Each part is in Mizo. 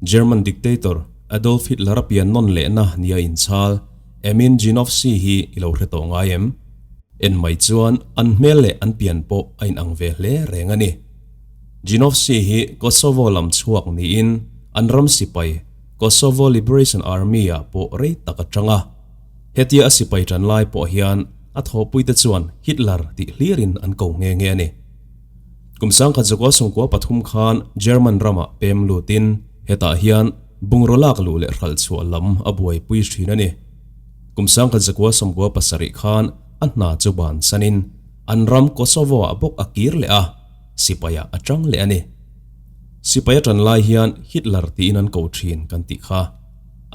German dictator Adolf Hitler-a pian nawn lehna nia inchhal Emin Gjinovci hi i lo hre tawh ngai em? En mai chuan an hmel leh an pian pawh a inang ve hle reng a ni. Gjinovci hi Kosovo lam chhuak niin an ram sipai Kosovo Liberation Army-ah pawh rei tak a tang a. Hetia a sipai tan lai pawh hian a thawhpuite chuan Hitler tih hlirin an ko nghe nghe a ni. Kum 1993 khan German ramah pem lutin hetah hian bungraw lak luh leh hralh chhuah lam a buaipui thin a ni. Kum 1997 khan a hna chu bansanin an ram Kosovo-ah bawk a kir leh a, sipaiah a tang leh a ni. Sipai a tan lai hian Hitler tiin an ko thin kan tih kha.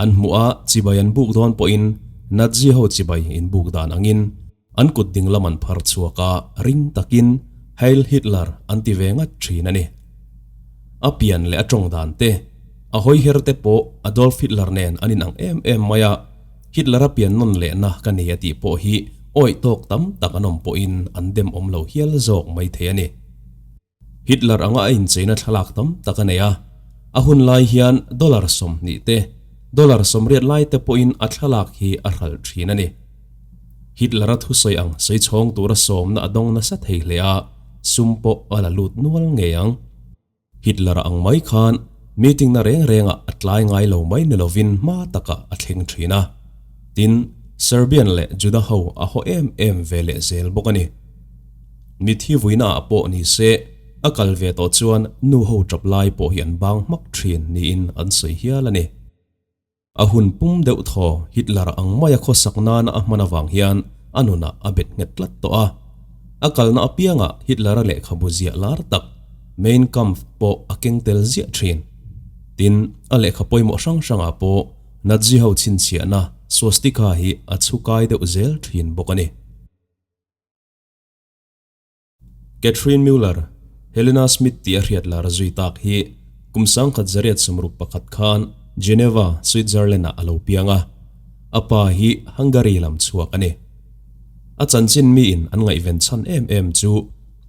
An hmuh a, chibai an buk dawn pawhin Nazi ho chibai inbuk dan angin An kut ding lam an phar chhuak a, ring takin Heil Hitler an ti ve ngat thin a ni. A pian leh a tawng dan te, a hawi her te pawh Adolf Hitler nen an inang em em mai a, Hitler a pian nawn lehna ka nei a tih pawh hi awih tawk tam tak an awm pawhin an dem awm lo hial zawk mai thei a ni. Hitler anga a incheina thlalak tam tak a nei a, a hun lai hian dollar 20 te, dollar 80 lai te pawhin a thlalak hi a hralh thin a ni. Hitler-a thusawi ang sawi chhawng tura sawmna a dawng nasa thei hle a, sum pawh a la lut nual ngei ang. Hitler-a ang mai khan meeting na reng rengah a tlai ngai lo mai ni lovin hma takah a thleng thin a. Tin, Serbian leh Juda ho a haw em em ve leh zel bawk a ni. Mithi vuina ah pawh ni se, a kal ve tawh chuan nu ho tap lai pawh hi an bang hmak thin niin an sawi hial a ni. A hun pum deuh thaw Hitler ang maia khawsak nana a hman avang hian a nunah a bet nghet tlat tawh a. A kalna apiangah Hitler-a lehkhabu ziah lar tak Mein Kampf pawh a keng tel ziah thin. Tin, a lehkha pawimawh hrang hrangah pawh Nazi ho chhinchhiahna swastika hi a chhukai deuh zel thin bawk a ni. Catherine Mueller, Helena Smith tih a hriat lar zui tak hi kum 1961 khan Geneva, Switzerland-ah a lo piang a. A pa hi Hungary lam chhuak a ni. A chanchin miin an ngaihven chhan em em chu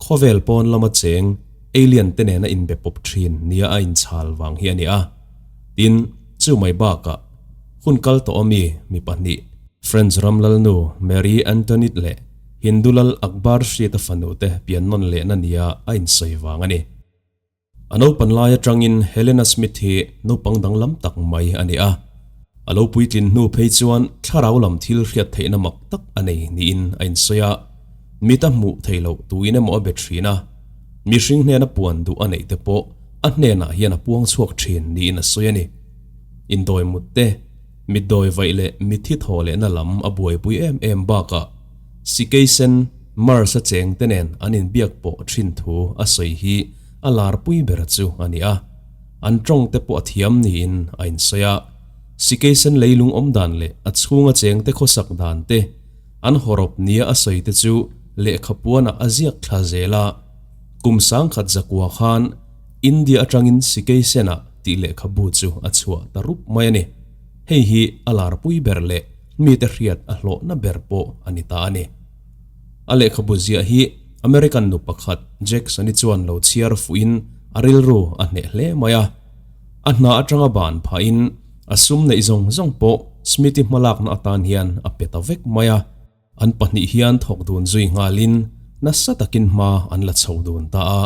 khawvel pawn lama cheng alien te nena inbe pawp thin nia a inchhal vang hi a ni a. Tin, chu mai bakah hun kal tawh ami mi pahnih, French ram lalnu Marie Antoinette leh Hindu lal Akbar Hriata fanu te pian nawn lehna nia a insawi vang a ni. A naupan lai atangin Helena Smith hi naupang danglam tak mai a ni a. A lo puitlin hnu phei chuan thlarau lam thil hriat theihna mak tak a nei niin a insawi a. Mit a hmuh theih loh tuin emaw a be thin a. Mihring hnena puan duh a neih te pawh a hnenah hian a puang chhuak thin niin a sawi a ni. Indawi mut te. Mitdawi vaih leh mitthi thaw lehna lam a buaipui em em bakah Sikeisen Mars-a chengte nen an inbiak pawh thin thu a sawi hi a larpui ber chu a ni a. An tawng te pawh a thiam niin a insawi a. Sikeisen leilung awm dan leh a chhunga chengte khawsak dan te, an hawrawp nia a sawi te chu lehkha puanah a ziak thla zel a. Kum 1009 khan India atangin Sikeisen-ah tih lehkhabu chu a chhuah ta rup mai a ni. Hei hi a larpui ber leh mite hriat a hlawhna ber pawh a ni ta a ni. A lehkhabu ziah hi American nu pakhat Jackson-i chuan lo chhiar fuhin a rilru a hneh hle mai a. A hna atanga ban phahin a sum neih zawng zawng pawh Smith-i hmalakna atan hian a pe ta vek mai a. An pahnih hian thawk dun zui nghalin nasa takin hma an la chho dun ta a.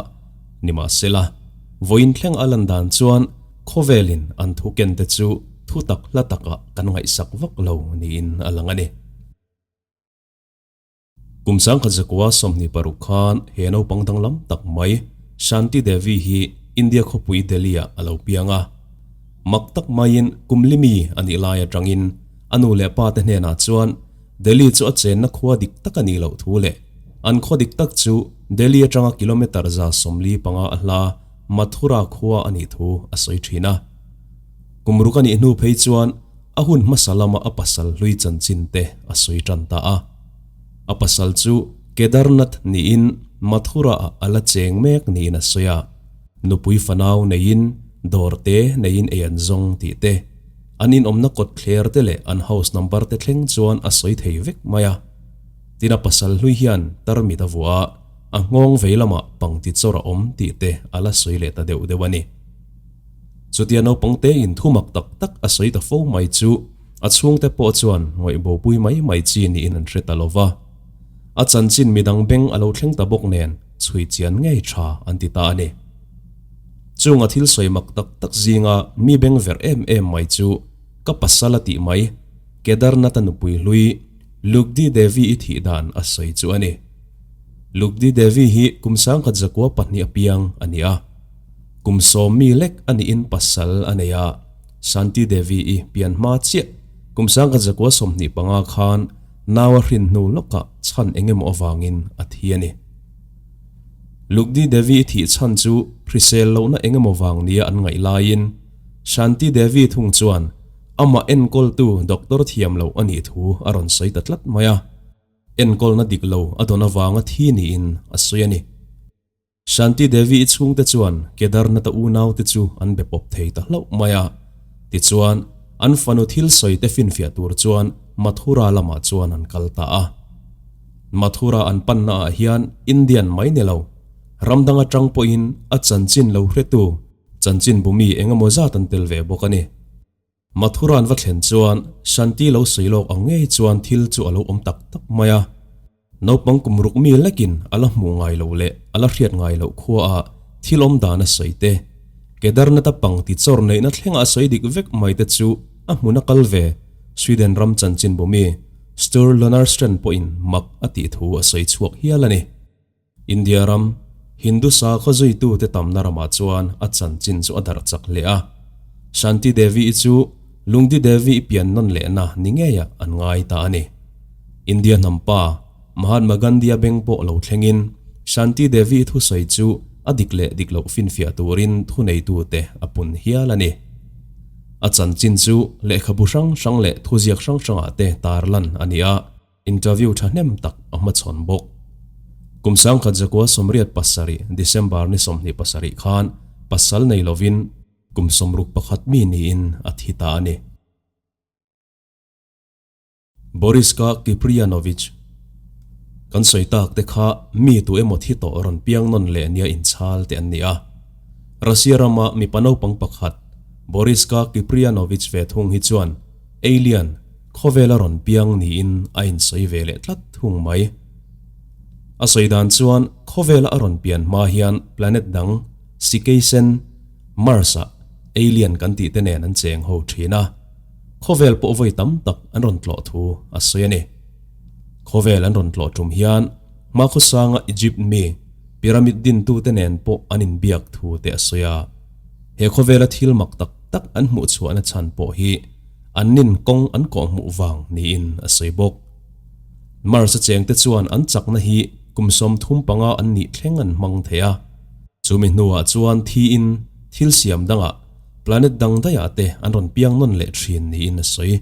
Nimahsela, vawiin thleng a lan dan chuan khawvelin an thu ken te chu thu tak hla takah kan ngaihsak vak lo niin a lang a ni. Kum 1926 khan he naupang danglam tak mai Shanti Devi hi India khawpui Delhi-ah a lo piang a. Mak tak maiin kum limi a nih lai atangin a nu leh pa te hnenah chuan Delhi chu a chenna khua dik tak a nih loh thu leh an khaw dik tak chu Delhi atanga kilometre 75 a hla Mathura khua a nih thu a sawi thin a. Kum ruk a nih hnu phei chuan a hun hmasa lama a pasal hlui chanchin te a sawi tan ta a. A pasal chu Kedarnath niin Mathura-ah a la cheng mek niin a sawi a. Nupui fanau neiin dawr te neiin ei an zawng tih te, an inawmna kawt thler te leh an house number te thleng chuan a sawi thei vek mai a. Tin a pasal hlui hian tarmit a vuah a, a nghawng vei lamah pangti chawr a awm tih te a la sawi leh ta deuh deuh a ni. Chutia naupang te in thu mak tak tak a sawi ta fo mai chu a chhungte pawh chuan ngawih bopui mai mai chi niin an hre ta lo va. A chanchin midang beng a lo thleng ta bawk nen chhui chian ngei tha an ti ta a ni. Chung a thil sawi mak tak tak zinga mi beng verh em em mai chu ka pasal a tih mai Kedarnath-a nupui hlui Lugdi Devi i thih dan a sawi chu a ni. Lugdi Devi hi kum 1902 a piang a ni a. Kum sawm mi lek a niin pasal a nei a, Shanti Devi i pian hma chiah kum 1925 khan nau a hrin hnu lawkah chhan eng emaw avangin a thi a ni. Lugdi Devi i thih chhan chu hrisel lohna eng emaw vang nia an ngaih laiin Shanti Devi thung chuan amah enkawltu doctor thiam loh a nih thu a rawn sawi ta tlat mai a. Enkawlna dik lo a dawn avanga thi niin a sawi a ni. Shanti Devi i chhungte chuan Kedarnath-a unaute chu an be pawp thei ta hlauh mai a. Tichuan, an fanu thil sawi te finfiah tur chuan Mathura lamah chuan an kal ta a. Mathura an panna ah hian Indian mai ni lo, ram dang atang pawhin a chanchin lo hretu chanchin bumi eng emaw zat an tel ve bawk a ni. Mathura an va thlen chuan Shanti lo sawi lawk ang ngei chuan thil chu a lo awm tak tak mai a. Naupang kum ruk mi lekin a la hmuh ngai loh leh a la hriat ngai loh khua ah thil awm dan a sawi te, Kedarnath-a pang ti chawr neihna thlenga a sawi dik vek mai te chu a hmun a kal ve, Sweden ram chanchin bumi Sture Lunarstrand pawhin mak a tih thu a sawi chhuak hial a ni. India ram, Hindu sakhaw zuitute tamna ramah chuan a chanchin chu a darh chak hle a. Shanti Devi-i chu Lungdi Devi-i pian nawn lehna ni ngeiah an ngai ta a ni. India hnampa Mahatma Gandhi-a beng pawh lo thlengin Shanti Devi-i thusawi chu a dik leh dik loh finfiah turin thuneitute a pun hial a ni. A chanchin chu lehkhabu hrang hrang leh thuziak hrang hrangah te tarlan a ni a. Interview thahnem tak a hmachhawn bawk. Kum 1987 December ni 27 khan pasal nei lovin kum 61 mi niin a thi ta a ni. Boriska Kipriyanovich, Kan sawi tak te kha mi tu emaw thi tawh rawn piang nawn leh nia inchhal te an ni a. Russia rama mipa naupang pakhat Boriska Kipriyanovich ve thung hi chuan Alien, Khawvel a rawn piang niin a insawi ve leh tlat thung mai. A sawi dan chuan khawvela a rawn pian hma hian planet dang, Sikeisen, Mars-ah alien kan tih te nen an cheng ho thin a. Khawvel pawh vawi tam tak an rawn tlawh thu a sawi a ni. Khawvel an rawn tlawh tum hian hmakhawsanga Egypt mi pyramid dintute nen pawh an inbiak thu te a sawi a. He khawvela thil mak tak tak an hmuh chhuahna chhan pawh hi An nin kawng an kawhhmuh vang niin a sawi bawk. Mars-a chengte chuan an chakna hi kum 35 an nih thleng an hmang thei a. Chumi hnuah chuan thiin thil siam dangah planet dang daiah te an rawn piang nawn leh thin niin a sawi.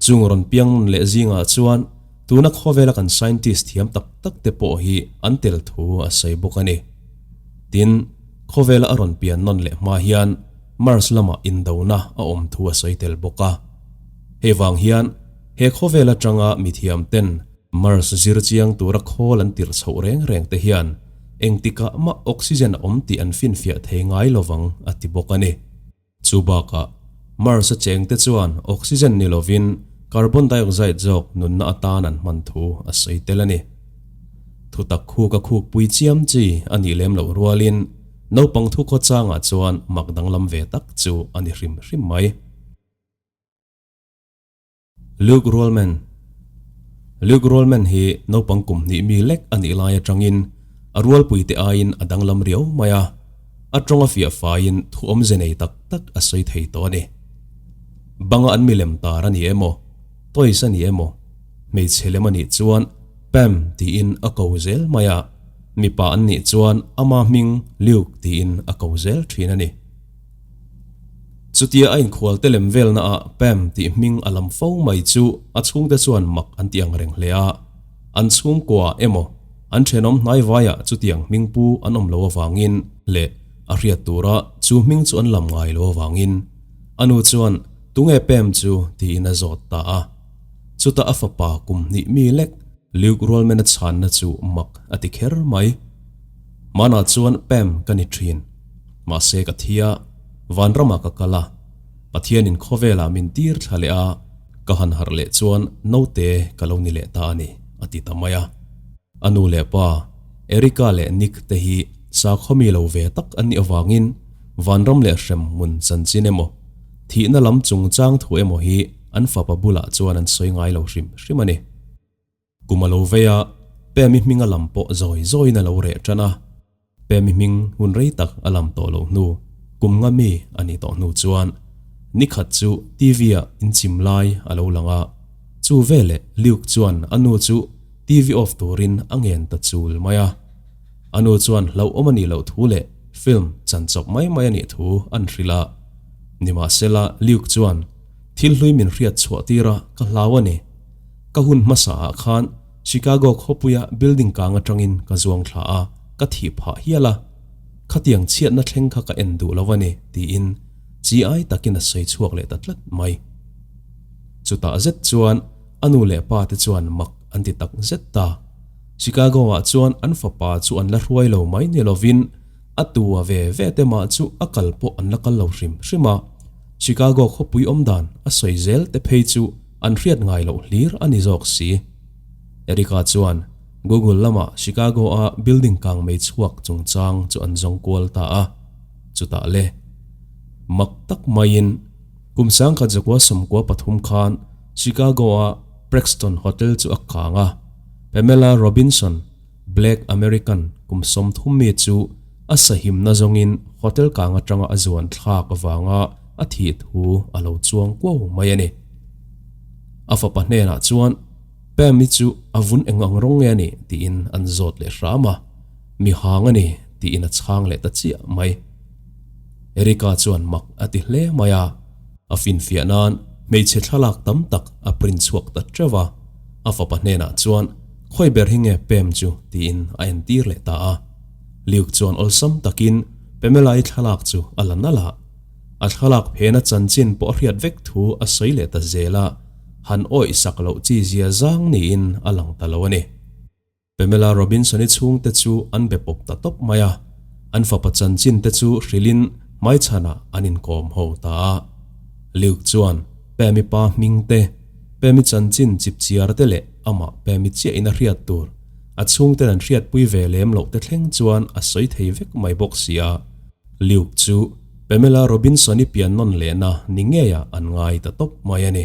Chung rawn piang nawn leh zingah chuan tuna khawvela kan scientist thiam tak tak te pawh hi an tel thu a sawi bawk a ni. Tin, khawvela a rawn pian nawn leh hma hian Mars lamah indona a awm thu a sawi tel bawk a. Hei vang hian he khawvel atanga mithiam ten Mars zir chiang tura khawl an tirh chhoh reng reng te hian engtikah mah oxygen a awm tih an finfiah thei ngai lovang a ti bawk a ni. Chu bakah Mars a cheng te chuan oxygen ni lovin carbon dioxide zawk nunna atan an hman thu a sawi tel a ni. Thutak khuk a khuk pui chiam chi a nih lem loh rualin Naupang thu khawchangah chuan mak danglam ve tak chu a ni hrim hrim mai. Luke Rollman Luke Rollman hi naupang kum hnih mi lek a nih lai atangin a rualpuite aiin a danglam riau mai a, a tawng a fiah faiin thu awmze nei tak tak a sawi thei tawh a ni. Banga an milem tar a ni emaw, toys a ni emaw, hmeichhe lem a nih chuan Pam tiin a ko zel mai a. Mipa an nih chuan ama hming Luke tiin a ko zel thin a ni. Chutia a inkhual te lem velna ah Pam tih hming a lam fo mai chu a chhungte chuan mak an ti ang reng hle a. An chhungkua emaw an thenawm hnai vaiah chutiang hming pu an awm lo avangin leh a hriat tura chu hming chu an lam ngai lo avangin a nu chuan tunge Pam chu tiin a zawt ta a. Chutah a fapa kum hnih mi lek Luke Rualmena chhanna chu mak a ti kher mai. Hmanah chuan Pam ka ni thin. Mahse ka thi a. Vanramah ka kal a, Pathianin khawvelah min tir thla leh a, ka han harh leh chuan naute ka lo ni leh ta a ni, a ti ta mai a. A nu leh pa, Erica leh Nick te hi sakhawmi lo ve tak an nih avangin vanram leh hrem hmun chanchin emaw, thihna lam chungchang thu emaw hi an fapa bulah chuan an sawi ngai lo hrim hrim a ni. Kum a lo vei a, Pemi hming a lam pawh zawi zawiin a lo reh tan a. Pemi hming hun rei tak a lam tawh loh hnu, kum nga mi a nih tawh hnu chuan nikhat chu TV ah inchim lai a lo lang a. Chu veleh Luke chuan a nu chu TV off turin a ngen ta chul mai a. A nu chuan hlauhawm a nih loh thu leh film chan chawp mai mai a nih thu an hrilh a. Nimahsela Luke chuan thil hlui min hriat chhuah tir a ka hlau a ni. Ka hun hmasa ah khan Chicago khawpuia building kang atangin ka zuang thla a, ka thih phah hial a. Khatiang chhiatna thleng kha ka en duh lo a ni, tiin chi ai takin a sawi chhuak leh ta tlat mai. Chutah zet chuan a nu leh pa te chuan mak an ti tak zet ta. Chicago ah chuan an fapa chu an la hruai lo mai ni lovin a tu a ve ve te mah chu a kal pawh an la kal lo hrim hrim a. Chicago khawpui awm dan a sawi zel te phei chu an hriat ngai loh hlir a ni zawk si. Erica chuan Google lamah Chicago-a building kang mei chhuak chungchang chu an zawng kual ta a. Chutah le, mak tak maiin kum 1993 khan Chicago-a Prexton Hotel chu a kang a, Pamela Robinson, Black American kum 30 mi chu a sahimna zawngin hotel kang atanga a zuan thlak avanga a thih thu a lo chuang kuau mai a ni. A fapa hnenah chuan Pam-i chu a vun eng ang rawng nge a nih tiin an zawt leh hram a, mi hang a ni tiin a chhang leh ta chiah mai. Erica chuan mak a ti hle mai a, a finfiah nan hmeichhe thlalak tam tak a print chhuak ta teuh a, a fapa hnenah chuan khawi ber hi nge Pam chu tiin a entir leh ta a. Luke chuan awlsam takin Pamela-i thlalak chu a la nalh a, a thlalak phena chanchin pawh a hriat vek thu a sawi leh ta zel a, han awih sak loh chi zia zang niin a lang ta lo a ni. Pamela Robinson-i chhungte chu an be pawp ta tawp mai a, an fapa chanchin te chu hrilhin hmaichhanah an inkawm ho ta a. Luke chuan Pam-i pa hming te, Pam-i chanchin chipchiar te leh amah Pam-i chiahin a hriat tur A chhungten an hriatpui ve lem loh te thleng chuan a sawi thei vek mai bawk si a. Luke chu Pamela Robinson-i pian nawn lehna ni ngeiah an ngai ta tawp mai a ni.